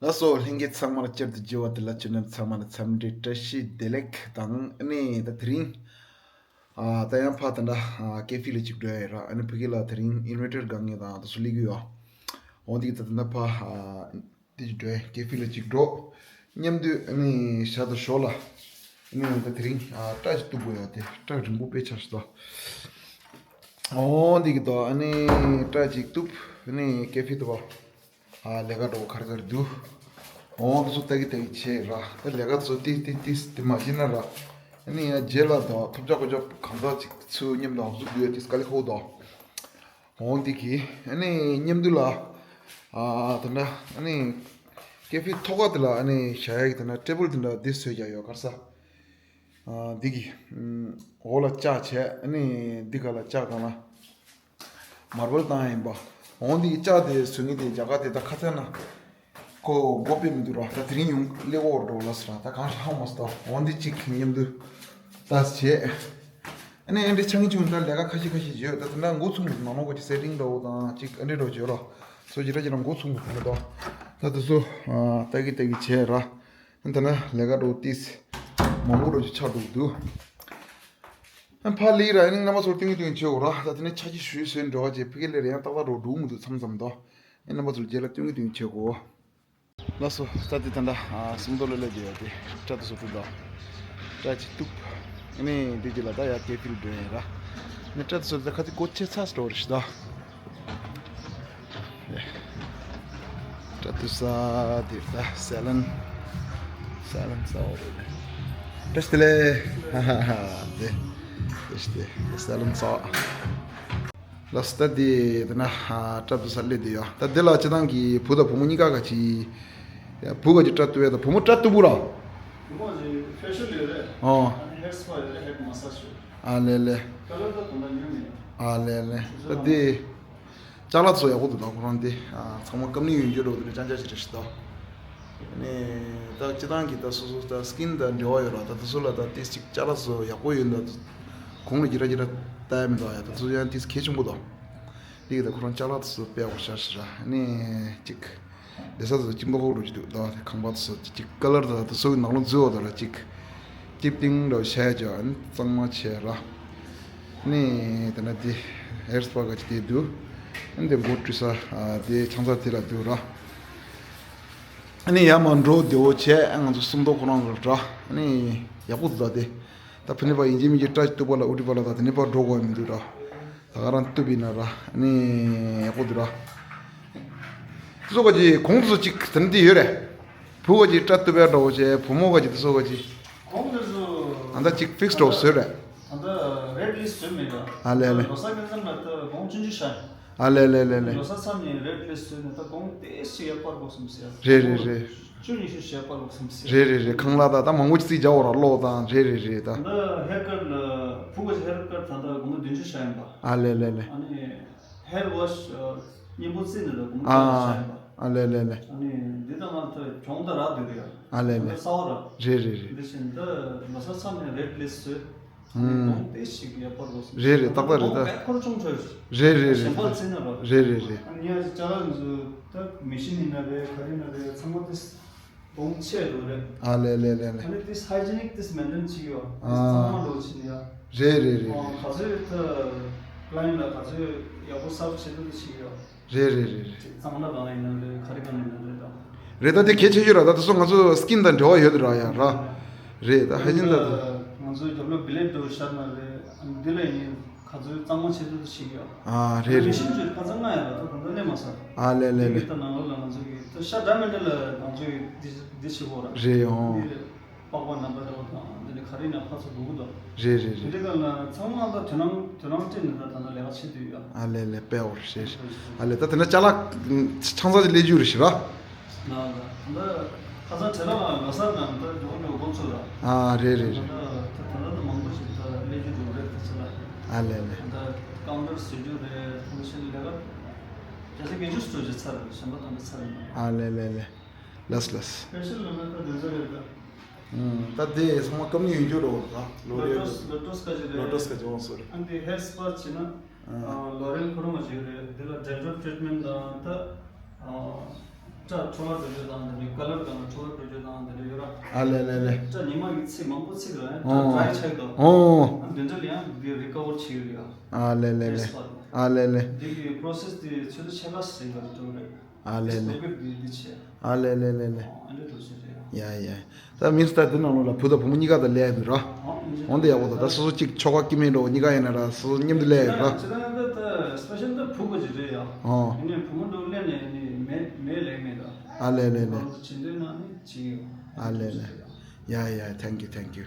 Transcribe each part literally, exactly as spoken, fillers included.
ལགས་སོ། ལྷན་རྒྱས་ཚང་མར་བསྐྱར་དུ་མཇལ་བ་དེ་ལ་ཁྱེད་རྣམས་ཚང་མ་ལ་འཚམས་འདྲི་བཀྲ་ཤིས་བདེ་ལེགས་དང་། ཨ་ནི་ད་དེ་རིང་ཨ་ད་ཡང་ཕར་ད་ལྟ་ཨ་ཀེ་ཧྥེ་ལ་ཅིག་འགྲོ་ཡ་ཡོད་ར། ཨ་ནི་ཕ་གི་ལ་དེ་རིང་ཨིན་ཝར་ཊར་དཀའ་ངལ་དང་དེ་ཚོ་སླེབས་ཀྱི་ཡོད། འོ་འདི་གི་ད་ད་ལྟ་ཕར་ཨ་འདི་ཅིག་འགྲོ་ཡ་ཀེ་ཧྥེ་ལ་ཅིག་འགྲོ་མཉམ་དུ། ཨ་ནི་ཞག་དང་ཞོགས་ལ་ཨ་ནི་ད་དེ་རིང་ཨ་སྐྲ་ཅིག་གཏུབ་དགོས་ཡ་དེ། སྐྲ་རིང་པོ་དཔེ་ཆགས་ཤག་ད། འོ་འདི་གི་ད་ཨ་ནི་སྐྲ་ཅིག་གཏུབ། ཨ་ནི་ཀེ་ཧྥེ་དུ་བ། ཨ་ལས་ཀ་འགྲོ་ག་རེ་ག་རེ་འདུག་འོ་དེ་ཚོ་ལྟ་གི་ལྟ་གི་བྱས་ར། ད་ལས་ཀ་ཚོ་ཏིས་ཏིས་ཏིས་དེ་མ་བྱས་ན་ར། ཨ་ནི་ཡང་རྗེས་ལ་ད་ཐོབ་ཆ་ཁོ་ཆ་གང་ཟག་ཅིག་ཚུར་མཉམ་དུ་འགྲོ་དགོས་ཡ་དེ་དཀའ་ལས་ཁག་པོ་འདུག་འོ་འདི་གི་ཨ་ནི་མཉམ་དུ་ལ་ཨ་ད་ལྟ་ཨ་ནི་ཀེ་ཧྥེ་ཐོག་ཁ་དེ་ལ་ཨ་ནི་བཞག་ཡ་གི་ད་ལྟ་ཊེ་བལ་དེ་འདྲ་འདི་བཟོས་རྒྱག་ཡོད། ག་རེ་ཟ། ཨ་འདི་གི་ཨམ་འོག་ལ་ལྕགས་བྱས། ཨ་ནི་འདི་ག་ལ་ལྕགས་སྒང་ལ་མར་བལ་བཏང་ཡིན་པ། འོ་འདི་གི་ལྕགས་དེ་བཟོ་མཁན་དེ་རྒྱ་གར་དེ་ད་ཁ་ཚ་ན་ཁོ་མགོ་དཔེ་མི་འདུག་ར། ད་དེ་རིང་ཡོང་སླེབས་འོར་འགྲོ་ལ་ཟེར་ར། ད་གང་ཧྲ་ཧ་མ་སྟོ། འོ་འདི་གཅིག་མཉམ་དུ་ད་བྱས། ཨ་ནི་ཨེ་འདྲ་ཆང་གི་ཆུང་ད་ལས་ཀ་ཁ་ཤས་ཁ་ཤས་ཡོད། ད་དེ་འདྲ་འགོ་ཚུགས་མི་འདུག་ནང་ལོགས་ཀ་ཅིག་སེ་ཊིང་འདྲ་བོ་དང་ཅིག་ཨ་འདྲ་འདྲ་བོ་ཡོད་ར། སོ་ཅི་ར་ཅི་ར་འགོ་ཚུགས་མི་འདུག་མི་འདུག་ད་དེ་ཚོ་ཨ་ལྟ་གི་ལྟ་གི་བྱས་ར། ད་ན་ལས་ཀ་འགྲོ་ཏིས་མང་པོ་འགྲོ་ཅིག་ཆགས་འགྲོ་གི་འདུག་ཨ་ཕ་ལི་ར་ཨ་ནི་རྣམ་པ་ཚོར་སྟོན་གི་སྟོན་གི་བྱེད་དགོས་ར། ད་དེ་ནས་ཆ་ཅིག་ཞུས་ཟོན་འགྲོ་བ་བྱས། ཕ་གི་ལས་ར་ཡང་ཏག་ཏག་འགྲོ་འགྲོ་གི་མི་འདུག་མཚམས་མཚམས་དོ། ཨ་རྣམ་པ་ཚོར་རྗེས་ལ་སྟོན་གི་སྟོན་གི་བྱེད་དགོས། ལགས་སོ། ད་དེ་ད་ལྟ་ཨ་སུམ་མདོ་ལ་སླེབས་ཀྱི་ཡོད་དེ། སྐྲ་དེ་ཚོ་གཏུབ་དོ། སྐྲ་ཅིག་གཏུབ། ཨ་ནི་དེ་རྗེས་ལ་ད་ཡར་ཀེ་ཧྥེ་ལ་འགྲོ་ཡ་ཡིན་ར། ཨ་ནི་སྐྲ་དེ་ཚོ་ད་ཁ་ཚིག་གོ་ཆེ་ཚ་འགྲོ་རེད་ཤག་ད། སྐྲ་གཏུབ་ས་དེ་ད་སེ་ལོན། སེ་ལོན་ཟེར་བ་རེད། བཀྲ་ཤིས་བདེ་ལེགས། ཧ་ཧ་ཧ། དེ་བཀྲ་ཤིས་བདེ་ལེགས། སེ་ལོན་ཟེར་བ། ལགས་སོ། ད་དེ་དེ་ན་ཨ་སྐྲ་གཏུབ་ས་སླེབས་བསྡད་ཡོད། ད་དེ་ལ་སྤྱིར་བཏང་གི་བུ་དང་བུ་མོ་གཉིས་ཀ་ག་ཅི། བུ་ག་ཅི་སྐྲ་གཏུབ་ཡ་དང་བུ་མོ་སྐྲ་གཏུབ་བུ་ར། བུ་མོ་ཅིག་ཕེ་ཤལ་ཡོད་རེད། ཨོ། ཨ་ནི་ཧེར་སྤ་ཡོད་རེད། ཧེད་མ་སཱཇ་ཡོད། ཨ་ལེ་ལེ། ཀ་ལར་ད་དུང་ད་ཉོ་མི་ཡོད། ཨ་ལེ་ལེ། ད་དེ་ཅ་ལག་ཚོ་ཡག་པོ་འདུག་ད་ཁོ་རང་དེ་ཨ་ཚང་མ་ཀམ་ནི་ཡོད་རྒྱུ་འགྲོ་དེ་ཅང་ཅང་ཞིག་རེད་ཤག་ད། ནས་ད་སྤྱིར་བཏང་གི་ད་སོ་སོ་ད་སི་ཀིན་དང་འབྲེལ་བ་ཡོད་ར། ད་དེ་ཚོ་ལ་ད་ཏིས་ཅིག་ཅ་ལག་ཚོ་ཡག་པོ་ཡོད་འདུག་གོང་ལ་ཅི་ར་ཅི་ར་ལྟ་ཡ་མི་འདུག་ཡ། ད་དེ་ཚོ་ཡང་ཏིས་གལ་ཆེན་པོ་འདུག་འདི་གི་ད་ཁོ་རང་ཅ་ལག་དེ་ཚོ་དཔེ་ཡག་པོ་ཤར་ཤག་ར། ནས་ཅིག་བསྡད་ས་དེ་ཚོ་སྐྱིད་པོ་ཁོག་འགྲོ་གི་འདུག་ད་ཁང་པ་དེ་ཚོ་ཅིག་ཀ་ལར་ད་དེ་ཚོ་གི་ནང་ལོགས་འཛུལ་བ་དང་ར་ཅིག་ཀིབ་ཏིང་འདྲ་བོ་ཤར་ཡ་ཅིག་ཨ་ནི་གཙང་མ་བྱས་ར། ནས་ད་ན་འདི་ཧེར་སྤ་ག་ཅིག་དེ་འདུག་ཨ་ནི་འདི་མགོ་བཀྲུས་ས་ཨ་དེ་ཆང་ས་དེ་ལ་འདུག་ར། ཨ་ནི་ཡར་མར་འགྲོ་བདེ་བོ་བྱས། ཨ་ང་ཚོ་སུམ་མདོ་ཁོ་རང་ལ་འགྲོ། ཨ་ནི་ཡག་པོ་འདུག་ད་དེ། ད་ཕ་ནི་པ་ཡིན་གཅིག་མིན་གཅིག་སྐྲ་གཏུབ་པ་ལ་ཨུ་ཏི་པ་ལ་ད་དེ་ནི་པ་འགྲོ་དགོས་མི་འདུག་ར། ད་ག་རང་གཏུབ་ཡིན་ན་ར། ཨ་ནི་ཡག་པོ་འདུག་ར། དེ་ཚོ་ག་ཅིག་གོང་དེ་ཚོ་ཅིག་དེ་ནི་དེ་ཡོད་རེད། བུ་ག་ཅིག་སྐྲ་གཏུབ་ཡ་འདྲ་བོ་བྱས། བུ་མོ་ག་ཅིག་དེ་ཚོ་ག་ཅིག་གོང་དེ་ཚོ་ཨ་ད་ཅིག་ཕིག་སི་འདྲ་བོ་བཟོས་རེད། ད་ལྟ་རེད་ལིས་བཟོས་མེད་ར། ཨ་ལེ་ལེ། ལོ་གསར་སྐབས་ཙམ་ལ་ད་གོང་ཆུང་ཆུང་ཤར། ཨ་ལེ་ལེ་ལེ་ལེ། ལོ་གསར་མཚམས་ནས་རེད་ལིས་བཟོས་ནས་ད་གོང་ཏོག་ཙམ་ཡར་སྤར་དགོས་བསམ་སྲིད་ཡ། རེད་རེད་རེད། བཅུ་ཉི་ཤུ་ཞིག་ཡར་སྤར་དགོས་བསམ་སྲིད་ཡ། རེད་རེད་རེད། ཁང་གླ་ད་ད་མང་པོ་ཅིག་རྩིས་རྒྱག་འོ་ར་གློག་དང་། རེད་རེད་རེད་ད། ད་ཧེར་ཀཊ་ལ་བུ་ག་ཅིག་ཧེར་ཀཊ་ད་ལྟ་སྒོར་མོ་བདུན་ཅུ་ཤར་ཡིན་པ། ཨ་ལེ་ལེ་ལེ། ཨ་ནི་ཧེར་ཝོཤ་ཨ་གཉེན་པོ་རྩིས་ནས་ད་སྒོར་མོ་ཨ་བཅུ་ཤར་ཡིན་པ། ཨ་ལེ་ལེ་ལེ། ཨ་ནི་འདི་ད་ང་ད་གྱོང་ད་རག་འདུག་ཡ། ཨ་ལེ་ལེ། ད་གསར་པ་ར། རེད་རེད་རེད། འདི་བཞིན་ད་ལོ་གསར་མཚམས་ནས་རེད་ལིས་བཟོས། ཨུམ། གོང་ཏོག་ཙམ་ཞིག་ཡར་སྤར་དགོས་བསམ། རེད་རེད། ཏག་ཏག་རེད་ད། གོང་ཁོ་རང་ཆུང་ཆུང་རེད། རེད་རེད་རེད། ཞིང་པ་རྩིས་ན་ར། རེད་རེད་རེད། ཨ་ནི་ཡ་ཅ་ལག་འཛུགས་ད་མེ་ཤིན་ཡིན་ན་རེད། ག་རེ་ཡིན་ན་རེད། ཚང་མ་ཏོག་ཙམ་གོང་ཆེ་འགྲོ་རེད། ཨ་ལེ་ལེ་ལེ་ལེ། ཨ་ནི་ཏོག་ཙམ་ཧའི་ཇི་ནིག་ཏོག་ཙམ་མེན་ཏེན་བྱེད་ཡོད། ཨ། ཏོག་ཙམ་གཙང་མ་འགྲོ་བྱེད་ཡ། རེད་རེད་རེད། ཨ་ག་ཚོད་ད་ཀ་ལ་ཡན་ཊི་ལ་ག་ཚོད་ཡག་པོ་སརབ་བྱེད་ཐུབ་ད་བྱེད་ཡོད། རེད་རེད་རེད་རེད། གཙང་སྦྲ་སྒང་ལ་ཡིན་ན་རེད། ག་རེ་སྒང་ལ་ཡིན་ན་རེད་ད། རེད་ད། དེ་གལ་ཆེ་ཤོས་ར། ད་དེ་ཚོ་ང་ཚོ་སི་ཀིན་དང་འབྲེལ་བ་ཡོད་དེ་ར་ཡ་ར། རེད་ད། ཧའི་ཇིན་ད་ད། ང་ཚོའི་རྒྱབ་ལོགས་བི་ལེ་ཌི་འདྲ་བོ་ཤར་ན་རེད། ཨ་ནི་འདི་ལ་ཡིན་ག་ཚོད་གཙང་མ་བྱེད་ཐུབ་ད་བྱེད་ཀྱི་ཡོད། ཨ་རེད་རེད་རེད། མེ་ཤིན་ཅིག་ཁ་སང་ང་ཡང་ལ་ད་ད་ལྟ་སླེབས་མ་སོང་། ཨ་ལེ་ལེ་ལེ། འདི་གི་ད་ནང་ལོགས་ལ་ང་ཚོ་གི་ད་ཤར་ཌ་མན་ཌ་ལ་ང་ཚོ་གི་འདི་འདི་བྱེད་དགོས་ར། རེད་ཨོ། འདི་རེད། པགས་པ་ནང་པ་འདྲ་བོ་དང་འདི་ནི་ག་རེ་ན་ཕར་ཚུར་འགྲོ་གི་འདུག་རེད་རེད་དེ་རེད། འདྲ་ག་ལ་ཚང་མ་ད་དོ་སྣང་དོ་སྣང་སྤྲད་ནས་ད་ད་ལྟ་ལས་ཀ་བྱེད་དུས་ཡ། ཨ་ལེ་ལེ་དཔེ་འོ་རེད་རེད། ཨ་ལེ་ད་དེ་ན་ཅ་ལག་ཆང་ས་ཅིག་སླེབས་རྒྱུ་རེད་ཤི་ར། ན་ད་ད་ཁ་སང་དེ་ལ་ལ་ས་ནང་ད་འགྲོ་འགྲོ་འགོ་ཚུགས་ར། ཨ་རེད་རེད་ད་རེད། ད་ད་ད་ད་མང་པོ་ཞིག་ད་སླེབས་རྒྱུ་འགྲོ་རེད་ད་ཚེ་ལ། ཨ་ལེ་ལེ། ད་ཀའུན་ཊར་བཟོ་རྒྱུ་རེད། ད་ཕྱིན་ལས་ཀ་བརྒྱ་ཆ་བརྒྱད་ཅུ་སྤྲོད་རྒྱུ་ཚར་རེད། གཞན་པ་ད་ད་ཚར་རེད། ཨ་ལེ་ལེ་ལེ། ལགས་ལགས། སྤེ་ཤལ་ལ་ན་ད་དེ་ཚོ་རེད་ད། ཨུམ། ད་དེ་ཚང་མ་སྐམ་ནི་ཡོད་རྒྱུ་རེད་ད། ལོ་རེ་ལོ་ཊོས་ལོ་ཊོས་ཀ་ཅིག་རེད། ལོ་ཊོས་ཀ་ཅིག་འོང་སོ་རེད། ཨ་འདི་ཧེར་སྤ་བྱས་ན། ཨ། ཨ་ལོ་རེལ་ཁོ་རང་ལ་བྱེད་རེད། འདི་ལ་ཌེན་ཌྲབ་ཊི་རི་ཊི་མེན་ཊི་དང་ད། ཨ། སྐྲ་འཕྲོ་བརླག་འགྲོ་རྒྱུ་དང་དེ་འདྲའི་ཀ་ལར་དང་འཕྲོ་བརླག་འགྲོ་རྒྱུ་དང་དེ་འདྲ་ཡོད་ར། ཨ་ལེ་ལེ་ལེ། སྐྲ་ཉི་མ་གི་ཚིགས་མང་པོ་ཚིགས་ར་ཨ་ཨོ། ཌ་རའི་ཆགས་འདུག་ཨོ། ཨ་དེ་འདྲ་ལ་ཡང་འདི་རི་ཀ་བར་བྱེད་ཀྱི་ཡོད། ཨ་ལེ་ལེ་ལེ། ཨ་ལེ་ལེ། འདི་གི་པྲོ་སེས་དེ་ཚོད་ལྟ་ཆེ་ལ་ཟིན་པ་འགྲོ་རེད། ཨ་ལེ་ལེ། འདི་འདི་བྱས། ཨ་ལེ་ལེ་ལེ་ལེ། ཨ་འདྲ་འགྲོ་ཟིན་རེད། ཡ་ཡ། ད་མིན་སི་ད་འདི་ནང་ལོགས་ལ་བུ་དང་བུ་མོ་གཉིས་ཀ་དང་ལས་ཡོད་ར། འོན་ཏེ་ཡག་པོ་འདུག་ད་སོ་སོ་གཅིག་ཆོ་ག་སྐྱིད་མེད་འགྲོ་གཉིས་ཀ་ཡིན་ན་ར་སོ་སོ་མཉམ་དུ་ལས་ཡོད་ར། ཅི་ད་ད་ད་སི་པེ་ཤལ་ད་བུ་ག་ཅིག་རེད་ཡ། ཨོ། ཡིན་ནའི་བུ་མོ་འགྲོ་ལས་ནས་ནི་མེད་མེད་ལས་མེད་ད། ཨ་ལེ་ལེ་ལེ། ཁོང་ཚོ་བྱེད་འདོད་ན་ནི་བྱེད་ཡོད། ཨ་ལེ་ལེ། ཡ་ཡ། thank you, thank you.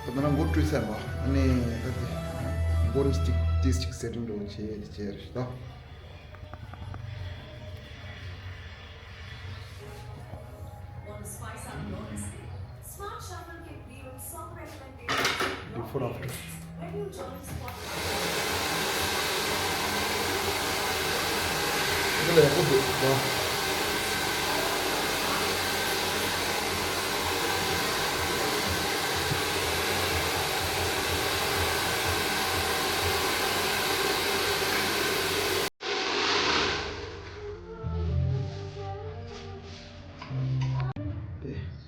ད་ལྟ་ན་མགོ་བཀྲུས་ཚར་བ། ཨ་ནི་ད་དེ་མགོ་ནི་སྟིག་ཏིག་སྟིག་སེ་ཊིང་འགྲོ་བྱེད་དེ་བྱེད་རེད་ད། Before, after. འདི་ལ་ཡག་པོ་འདུག་ད།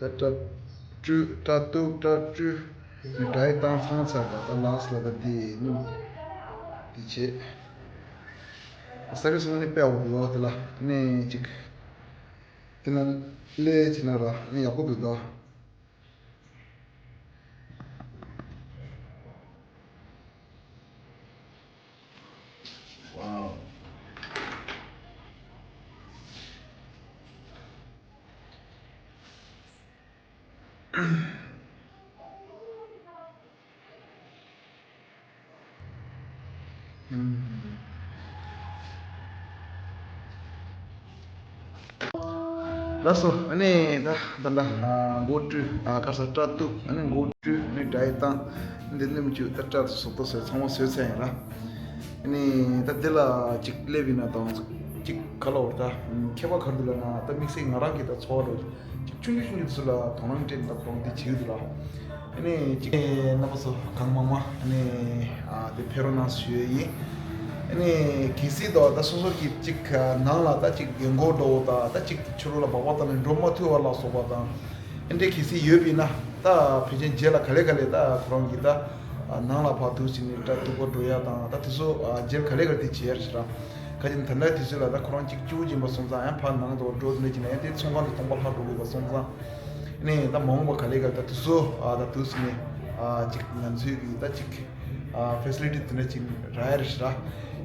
ད་སྐྲ་བཀྲུས། སྐྲ་གཏུབ། སྐྲ་བཀྲུས། ཌ་རའི་བཏང་ཚང་ཚར་བ། ད་ལཱ་སི་ཊི་ལ་ད་འདི་སྣུམ་འདི་བྱེད། སར་བི་སི་ནི་དཔེ་ཡག་པོ་འདུག་ད་ལ་ནི་ཅིག་དེ་ན་ལས་བྱེད་ན་ར་ནི་ཡག་པོ་འདུག་ད། Wow. ལགས་སོ། ཨ་ནི་ད་ད་ལྟ་མགོ་བཀྲུས། ཨ་ཁ་ས་སྐྲ་གཏུབ། ཨ་ནི་མགོ་བཀྲུས། ཨ་ནི་ཌ་རའི་བཏང་། འདི་སྣུམ་བྱུག་ད་སྐྲ་བཟོ་ལྟ་བཟོས། ཚང་མ་བཟོས་ཚར་ཡིན་ར། ཨ་ནི་ད་འདི་ལ་ཅིག་སླེབས་ཡིན་ན་དང་ཅིག་ག་ལ་འོར་ད་ཁྱད་པར་ག་རེ་འདུག་ལབ་ན། ད་དམིགས་བསལ་ང་རང་གི་ད་ཚོར་བ་འདྲ་ཅིག་ཆུང་ཆུང་ཆུང་ཆུང་ཚོ་ལ་དོ་སྣང་སྤྲད་ད་དོ་སྣང་འདི་བྱེད་ཀྱི་འདུག་ལ། ཨ་ནི་གཅིག་རྣམ་པ་ཚོ་གང་མང་མང་ཨ་ནི་ཨ་དེ་ཕེབས་རོགས་གནང་ཞུ་ཡས་ཡིན། ཨ་ནི་གལ་སྲིད་དོ་ད་སོ་སོ་གི་གཅིག་ནང་ལ་ད་གཅིག་རྒན་གོག་འདྲ་བོ་དང་ད་གཅིག་ཕྱི་ལོགས་ལ་སྦག་སྦག་བཏང་ནས་འགྲོ་མ་ཐུབ་པ་ལ་སོགས་པ་དང་། ཨ་འདྲས་གལ་སྲིད་ཡོད་པ་ཡིན་ན་ད་ཕལ་ཆེར་རྗེས་ལ་ག་ལེ་ག་ལེ་ད་ཁོ་རང་གི་ད་ནང་ལ་ཕར་འདུག་ཟེར་ནས་སྐྲ་གཏུབ་པར་འགྲོ་ཡ་དང་ད་དེ་ཚོ་རྗེས་ལ་ག་ལེ་ག་ལེ་དེ་བྱེད་ཡ་རེད་ཤག་ར། ག་ཅི་ད་ལྟ་དུས་ཚོད་ལ་ད་ཁོ་རང་གཅིག་སྐྱིད་པོ་ཅིག་ཡིན་པ་སོང་ཙང་ཡང་ཕར་ནང་དུ་འགྲོ་ཟིན་ནས་ཅི་ན་ཡང་དེ་ཚོང་ཁང་དུ་སྟོང་པ་ལྷག་འགྲོ་དགོས་པ་སོང་ཙང་། ནས་ད་མ་འོངས་པ་ག་ལེ་ག་ལེ་ད་དུས་ཚོད་ཨ་ད་དུས་ཚོད་ནས་ཨ་ཅིག་ང་ཚོའི་གི་ད་ཅིག་ཨ་ཕེ་སི་ལི་ཊི་དེ་འདྲ་ཅིག་རག་ཡ་རེད་ཤག་ར།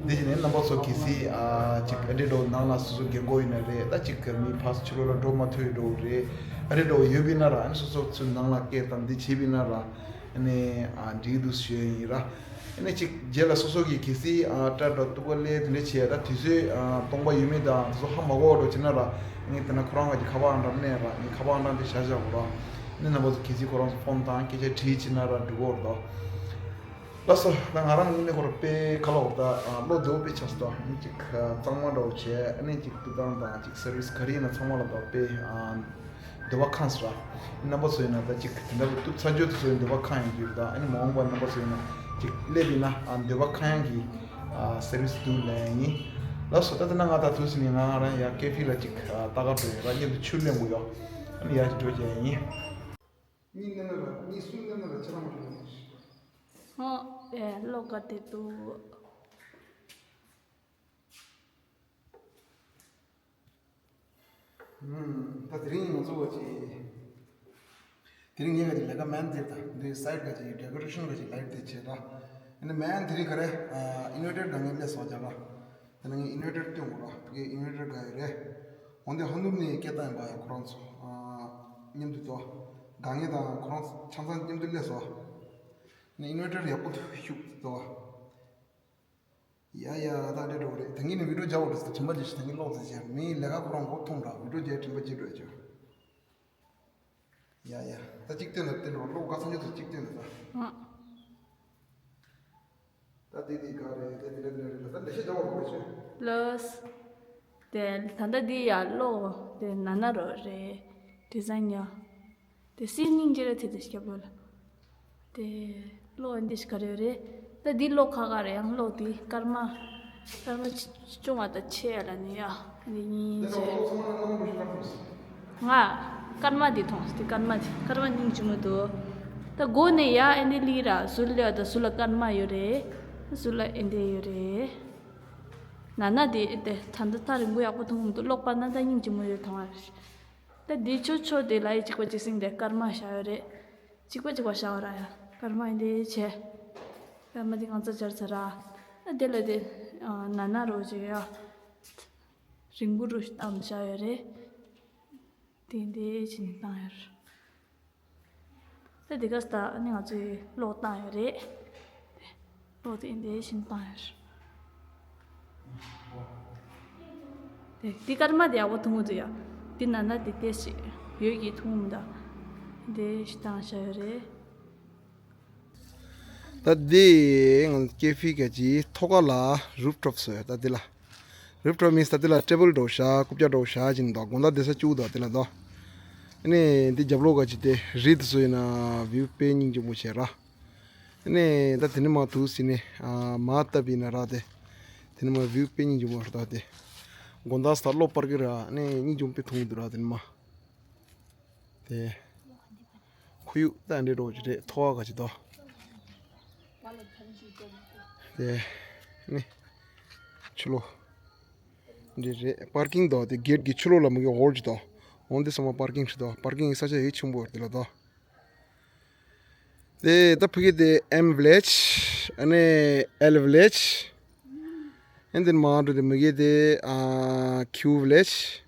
འདི་ཅི་ནས་རྣམ་པ་ཚོ་གལ་སྲིད་ཨ་ཅིག་ཨ་འདྲས་འགྲོ་ནང་ལ་སོ་སོ་རྒན་གོག་ཡིན་ན་རེད། ད་ཅིག་གི་མི་ཕར་ཕྱི་ལོགས་ལ་འགྲོ་མ་ཐུབ་འགྲོ་རེད། ཨ་འདྲས་འགྲོ་ཡོད་པ་ཡིན་ན་ར། ཨ་ནི་སོ་སོ་ཚོའི་ནང་ལ་སྐད་བཏང་འདི་བྱས་པ་ཡིན་ན་ར། ཨ་ནི་ཨ་འགྲིག་འདུག་ཞུ་ཡ་ཡིན་ར། ཨ་ནི་གཅིག་རྗེས་ལ་སོ་སོ་གིས་གལ་སྲིད་ཨ་སྐྲ་དང་གཏུབ་པ་ལས་དེ་འདྲ་བྱས་ད་དུས་ཚོད་ཨ་སྟོང་པ་ཡོད་མེད་དང་དེ་ཚོ་ཧ་མ་གོ་བ་འགྲོ་བྱས་ན་ར། ཨ་ནི་དེ་ན་ཁོ་རང་གི་ཁ་པར་ཨང་གྲངས་མནན་ར། ཨ་ནི་ཁ་པར་ཨང་གྲངས་དེ་བཞག་བཞག་གོ་ར། ཨ་ནི་རྣམ་པ་ཚོ་གལ་སྲིད་ཁོ་རང་ཚོ་ཕོན་བཏང་སྐད་ཆ་དྲིས་བྱས་ན་ར་འགྲིག་གོ་ར་ད། ལགས་སོ། ད་ང་རང་ངོས་ནས་ཁོ་ར་དཔེ་ཁ་ལོ་བ་ད་ཨ་བློ་བདེ་བོ་དཔེ་ཆགས་སོང་། ཨ་ནི་གཅིག་གཙང་མ་འདྲ་བོ་བྱས། ཨ་ནི་གཅིག་འདུག་སྟངས་དང་གཅིག་སར་བི་སི་ག་རེ་ཡིན་ན་ཚང་མ་ལ་ད་དཔེ་ཨ། འདོད་པ་ཁེངས་སོང་ར། རྣམ་པ་ཚོ་ཡིན་ན་ད་ཅིག་དེ་འདྲ་བོ་གཏུབ་ཚར་རྗེས་དུས་ཚོད་འདོད་པ་ཁེངས་ཡོང་རྒྱུ་རེད་ད། ཨ་ནི་མ་འོངས་པར་རྣམ་པ་ཚོ་ཡིན་ན་ཅིག་སླེབས་ཡིན་ན་ཨ་འདོད་པ་ཁེངས་ཡག་གི་ཨ་སར་བི་སི་འདུག་ལབ་ཡིན། ལགས་སོ། ད་དེ་ན་ང་ད་དུས་ཚོད་ནི་ང་རང་ཡ་ཀེ་ཧྥེ་ལ་ཅིག་ཨ་ལྟ་ག་འགྲོ་ཡིན་ར། མཉམ་དུ་ཆུ་ལེན་དགོས་ཡོད། ཨ་ནི་ཡར་ཅིག་འགྲོ་བྱས་ཡིན། གཉིས་མནན་ན་ར་གཉིས་གསུམ་མནན་ན་ར་ཁྱེད་རང་མ་འགྲོ་ཡིན། ཨོ། ཨེ་བློ་དགའ་བདེ་འདུག་ད་དེ་རིང་ང་ཚོ་བ་ཅི། དེ་རིང་ངས་ག་ཅིག་ལས་ཀ་མན་དེ་དང་འདི་སའི་ཊི་ག་ཅིག་ཌེ་ཀོ་རེ་ཤན་ག་ཅིག་ལའིཊ་དེ་བྱས་ད། ཨ་ནི་མན་དེ་རིང་ག་རེ་ཨིན་ཝར་ཊར་ག་ངས་སླེབས་སོང་རྒྱབ་ལ། དེ་ནས་ངས་ཨིན་ཝར་ཊར་སྟོན་དགོས་ར། དེ་གའི་ཨིན་ཝར་ཊར་ག་ཡོད་རེད། འོན་ཏེ་ཧ་ནུར་ནས་སྐད་བཏང་ཡིན་པ་ཡ་ཁོ་རང་ཚོ་མཉམ་དུ་དོ། ག་ངས་དང་ཁོ་རང་ཆང་ཚང་མཉམ་དུ་སླེབས་སོང་། ཨ་ནི་ཨིན་ཝར་ཊར་ཡག་པོ་ཐུག་ཤུགས་དོ། ཡ་ཡ། ད་འདྲེ་འགྲོ་རེད། ད་ངས་ནི་བི་ཌིའོ་རྒྱག་འོ་རེད་ཟེར། དྲན་པ་བརྗེད་ཤི། ད་ངས་ཀློག་ཟེར་བྱས། མིའི་ལས་ཀ་ཁོ་རང་མགོ་ཐོམ་ར། བི་ཌིའོ་རྒྱག་དྲན་པ་བརྗེད་འགྲོ་ཡ་ཅོ། ཡ་ཡ། ད་གཅིག་བསྟན་ལ་བསྟན་འགྲོ། ཀློག་ག་སང་ཉིན་དུ་གཅིག་བསྟན་ལ་ད། ཨ། ད་དེ་དེ་ག་རེད། དེ་དེ་འདྲ་དེ་འདྲ་རེད་ལ། ད་འདྲ་ཤི་རྒྱག་འོ་རེད་ཅོ། ལོས། དེ་ད་ལྟ་འདི་ཡ་ཀློག་དེ་ན་ན་རོ་རེད། ཌི་ཛའིན་ཡ། དེ་སེམས་སྙིང་རྗེ་རེད་དེ་དེ་སྐྱབས་ལོ་ལ། དེ་གློག་འདི་ཞིག་ག་རེ་རེད། ད་འདི་གློག་ཁ་ཁ་རེད། ཡང་གློག་འདི་སྐར་མ། སྐར་མ་ཆུང་བ་དང་ཆེ་ཡ་ལ་ནི་ཡ། འདི་གཉིས་ཆེ། ང་སྐར་མ་འདི་མཐོང་། འདི་སྐར་མ་འདི་སྐར་མ་སྙིང་རྗེ་མོ་འདུག་ད་སྒོ་ནས་ཡ་ཨེ་འདི་ལི་ར་ཟུར་ལ་ཡ་ད་ཟུར་ལ་སྐར་མ་ཡོད་རེད། ཟུར་ལ་ཨེ་འདི་ཡོད་རེད། ན་ན་དེ་དེ་ད་ལྟ་ཐག་རིང་པོ་ཡག་པོ་མཐོང་མི་འདུག་གློག་པ་ན་ད་སྙིང་རྗེ་མོ་ཡོད་མཐོང་བ་རེད། ད་འདི་ཆོ་ཆོ་དེ་ལ་ཡི་གཅིག་པ་གཅིག་སྲིང་དེ་སྐར་མ་བཞག་ཡོད་རེད། གཅིག་པ་གཅིག་པ་བཞག་ཡོད་ར་ཡ། སྐར་མ་ཡིན་དེ་བྱས། སྐར་མ་དེ་ང་ཚོ་སྦྱར་ཚར་ར། ད་དེ་ལ་དེ་ན་ན་རོ་ཅིག་ཡ། རིང་པོ་རུ་བཏང་བཞག་ཡོད་རེད། དེ་འདི་བྱས་ནས་བཏང་ཡོད་རེད། ད་འདི་ག་ས་ད་ནི་ང་ཚོས་གློག་བཏང་ཡོད་རེད། གློག་དེ་འདི་བཞིན་བཏང་ཡོད་རེད། དེ་འདི་སྐར་མ་དེ་ཡག་པོ་མཐོང་གི་འདུག་ཡ། འདི་ན་ན་དེ་དེ་ཞིག་ཡོད་ཀྱི་མཐོང་མི་འདུག་འདི་ཞིག་བཏང་བཞག་ཡོད་རེད། ད་འདི་ང་ཚོ་ཀེ་ཧྥེ་ག་ཅི་ཐོག་ཁ་ལ་རུབ་ཊོབ་བཟོས་ཡོད་ད་འདི་ལ། རུབ་ཊོབ་མིན་ས་དེ་ལ་ཊེ་བལ་འདྲ་བོ་བཞག་རྐུབ་བཀྱག་འདྲ་བོ་བཞག་ཅིག་འདུག་དགོང་དག་བསྡད་ས་སྐྱིད་པོ་འདུག་དེ་ལ་འདུག་ཨ་ནི་འདི་རྒྱབ་ལོགས་ག་ཅིག་དེ་རི་དེ་ཚོ་ཡིན་ན་བིའུ་དཔེ་སྙིང་རྗེ་མོ་བྱས་ར། ཨ་ནི་ད་དེ་ནི་མ་ཐུག་ཟིན་ནི་མ་བཏབ་པ་ཡིན་ན་ར་དེ། དེ་ནི་མ་བིའུ་དཔེ་སྙིང་རྗེ་མོ་རེད་ད་དེ། དགོང་དག་ས་གློག་སྤར་གི་ར་ཨ་ནི་སྙིང་རྗེ་མོ་དཔེ་མཐོང་གི་འདུག་ར་དེ་ནི་མ། དེ། ཁོར་ཡུག་ད་འདྲེ་འགྲོ་གི་རེད་ཐོག་ཁ་ག་ཅིག་དོ། དེ། ནི། ཕྱི་ལོགས། འདི་རེད་པར་ཀིང་དོ་དེ་གེ་ཊི་གི་ཕྱི་ལོགས་ལ་མ་གི་འོར་གྱི་དོ། འོང་དེ་ཚང་མ་པར་ཀིང་ཞིག་དོ་པར་ཀིང་གི་ས་ཆ་ཡེ་ཆེན་པོ་རེད་དེ་ལ་དོ། དེ་ད་ཕ་གི་དེ་M village ཨ་ནི་L village ཨ་ནི་དེ་མར་འགྲོ་དེ་མ་གི་དེ་ཨ་Q village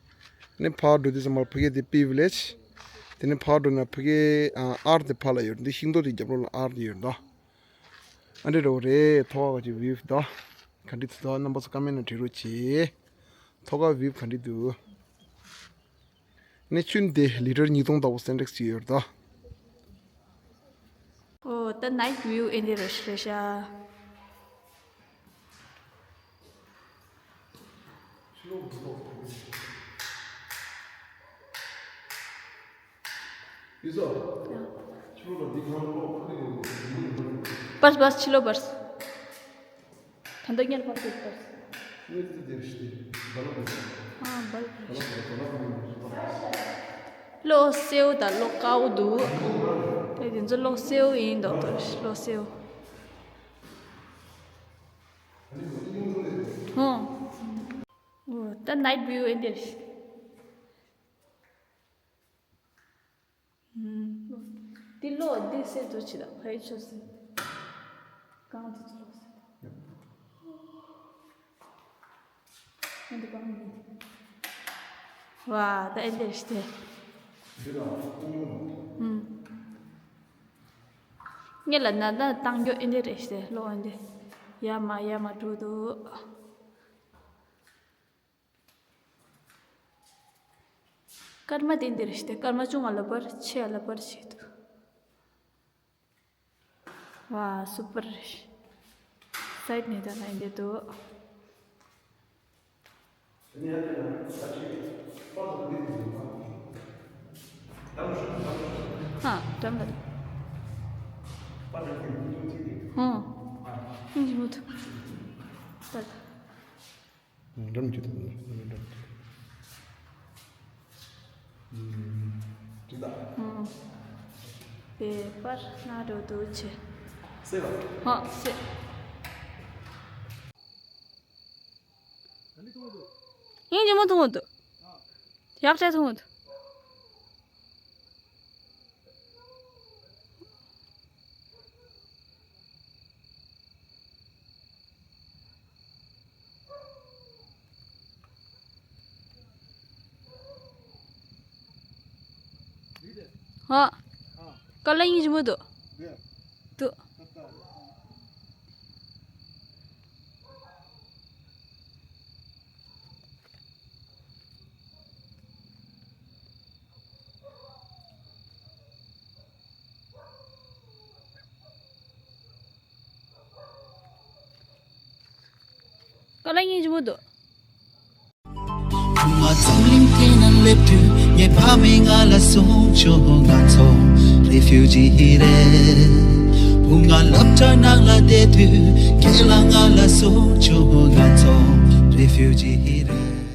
ཨ་ནི་ཕར་འགྲོ་དེ་ཚང་མ་ཕ་གི་དེ་P village དེ་ནི་ཕར་འགྲོ་ན་ཕ་གི་ཨ་R དེ་ཕར་ལ་ཡོད་འདི་ཤིང་ཏོག་དེ་རྒྱབ་ལོགས་ལ་R དེ་ཡོད་དོ། ཨ་འདྲ་རོ་རེད་ཐོག་ཁ་གི་བིའུ་དོ། ག་འདྲ་ཚོ་རྣམ་པ་ཚོ་ཀ་མེན་ན་བྲིས་རོགས་གྱིས། ཐོག་ཁ་བིའུ་ག་འདྲ་འདུག་ནས་ཆུན་དེ་ལི་ཊར་ཉིས་སྟོང་ལྟ་བུ་སེན་ཊེག་སི་ཅིག་ཡོད་རེད་དོ། ཨོ་ད་ནའིཊ་བིའུ་ཨེ་འདྲ་རེད་ཤག་ཡིན་ཟེར། ཕྱི་ལོགས་ལ་འདི་གང་ལོག་ཁ་ནས་ཡོང་གི་ཡོང་གི་ཡོང་གི། བར་བར་ཕྱི་ལོགས་བར། ད་ལྟ་སྔོན་བར་དུ་བར། ངས་འདི་འདིར་ཞིག་འདི་ལོག་བར། ཨ་བར་བར། ལོག་བར་ལོག་བར། གློག་སེར་པོ་དང་གློག་དཀར་པོ་འདུག་དེ་དེ་ཚོ་གློག་སེར་པོ་ཡིན་མདོག་མདོག་གློག་སེར་པོ། ཧོ། ཨོ་ད་ནའིཊ་བིའུ་ཨེ་འདྲ་རེད། འདི་ལོ་འདི་སེ་ཚོ་ཆི་ད་ཕའི་ཆོ་སེ། གང་དུ་ཚོ་སེ། འདི་གང་ཡིན། ཝ་ད་ཨེ་འདྲ་ཞིག་དེ། ངས་ལ་ན་ད་བཏང་རྒྱུ་ཨེ་འདྲ་རེད་ཞེས་ལོ་འདི། ཡ་མ་ཡ་མ་འགྲོ་འདུག་སྐར་མ་དེ་འདིར་ཞིག་སྟེ་སྐར་མ་ཆུང་བ་ལ་བར་ཆེ་བ་ལ་བར་ཞིག་འདུག་ཝ་སུ་པར། སའིཌ་ནས་ད་ལ་འདི་འདུག་ཧ་འགྲམ་ལ། ཧོ། ཧིན་ཇི་མུ་ཐུ། ད་ད། འགྲམ་གྱི་ཐོག་ནས་འགྲམ་གྱི། ཅི་ད། དེ་པར་ན་རོ་དུ་ཆེ། སེ་ལ། ཧོ་སེ། ཡིན་ཇི་མོ་ཐུང་འདུག་ཡག་ཆ་ཐུང་འདུག་ཧ། ཀ་ལ་ཡིན་ཞིམ་པོ་འདུག་འདུག་ཀ་ལ་ཡིན་ཞིམ་པོ་འདུག་ང་འཛམ་གླིང་འདི་ན་སླེབས་དུས་ངའི་ཕ་མས་ང་ལ་གསུངས་བྱུང་ང་ཚོ་རེ་ཕིའུ་ཇི་རེད། བུ་ང་སློབ་གྲྭ་ནང་ལ་བསྡད་དུས་ཁྱེད་ལ་ང་ལ་གསུངས་བྱུང་ང་ཚོ་རེ་ཕིའུ་ཇི་རེད།